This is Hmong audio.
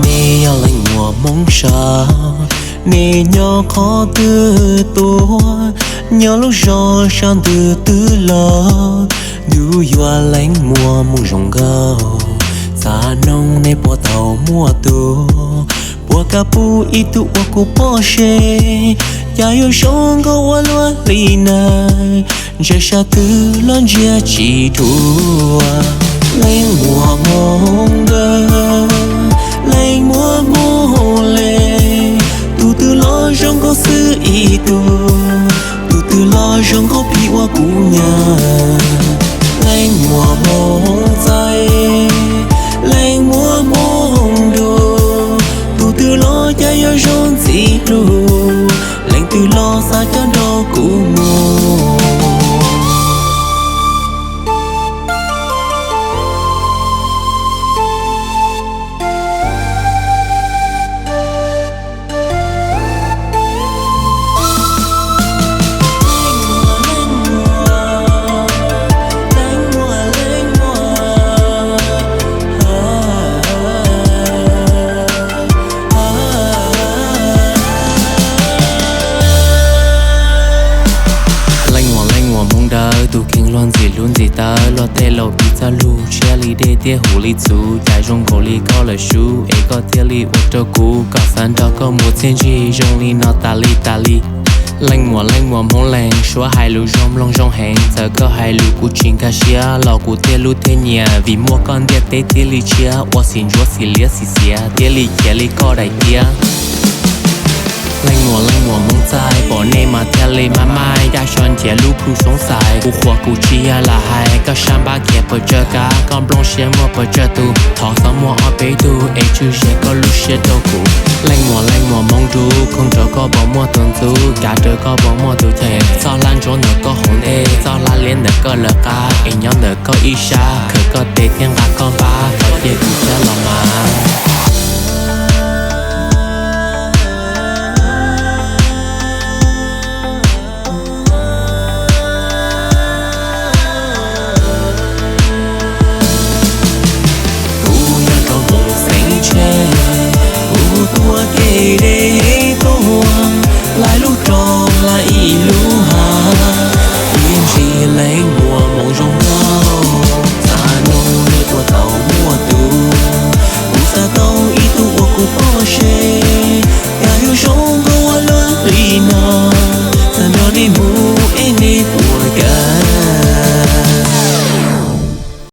Nej yog leej muam Hmoob sav, nej nyob qhov twg tuaj, nyob lub zos sab ntws twg los, ntuj yuav leej muam Hmoob zoo nkauj, xav noog nej puas tau muaj tub, puas kam pub ib tug ua kuv poj seb, cas yuav zoo nkauj ua luaj li na, ntsia sab twg los ntsia tsis dua. Leej muam Hmoob dawb, leej muam Hmoob le, tus twg los zoo nkauj xwb ib tug, tus twg los zoo nkauj pib ua kuv nyab. Leej muam Hmoob txaij, leej muam Hmoob dub, tus twg los cas yuav zoo ntxim hlub, leej twg los xav coj nrog kuv mus. Leej muam, leej muam Hmoob dawb, tus kheev luag ntxim hlub ntxim tawv, luag tej laus piv txoj lus tshiab li dej thiab huv li txhuv, cas zoo nkaus li koj lawm sub, es koj thiaj li ua rau kuv kom xav nrog koj mus txiaj ntsig zoo li no tas li tas li. Leej muam, leej muam Hmoob Leeg, suab hais lus zoo mloog zoo heev, txawm koj hais lus kuv tsis nkag siab los kuv thiaj hlub thiaj nyiam, vim muaj koj ntiaj teb thiaj li tshiab, ua xim ntsuav xim liab xim xiav thiaj li khiav li koj daim tiab. Leej muam, leej muam Hmoob txaij, pom nej mas thiaj li maj maij, yaj so ntiav lub plhu soob xais, kuv qhuas kuv tsis yog lam hais, koj sab npab khiav pes tsawg kab, koj nplooj siab muaj pes tsawg tus, thov txhob muaj ob peb tug, es tswj ze koj lub siab rau kuv. Leej muam, leej muam Hmoob dub, khooj rau koj puas muaj tus ntxub, kav rau koj puas muaj tus cheem, txoj hlab ntsuab ntawm koj hauv ntej, txoj hlab liab ntawm koj lawv qab, es nyob ntawm koj ib sab, khawm koj tes thiab nqa koj npab, thov cia kuv thiab los mas. Kuv yog rau mus xeeb tseg, kuv tuaj kev deb tuaj, laij lub roob laij ib lub hav, ib ntsis leej muam Hmoob zoo nkauj, xav noog nej puas tau muaj tub, kuv xav tau ib tug ua kuv poj seb, yog yuav zoo nkauj ua luaj li no, xav nrog nej mus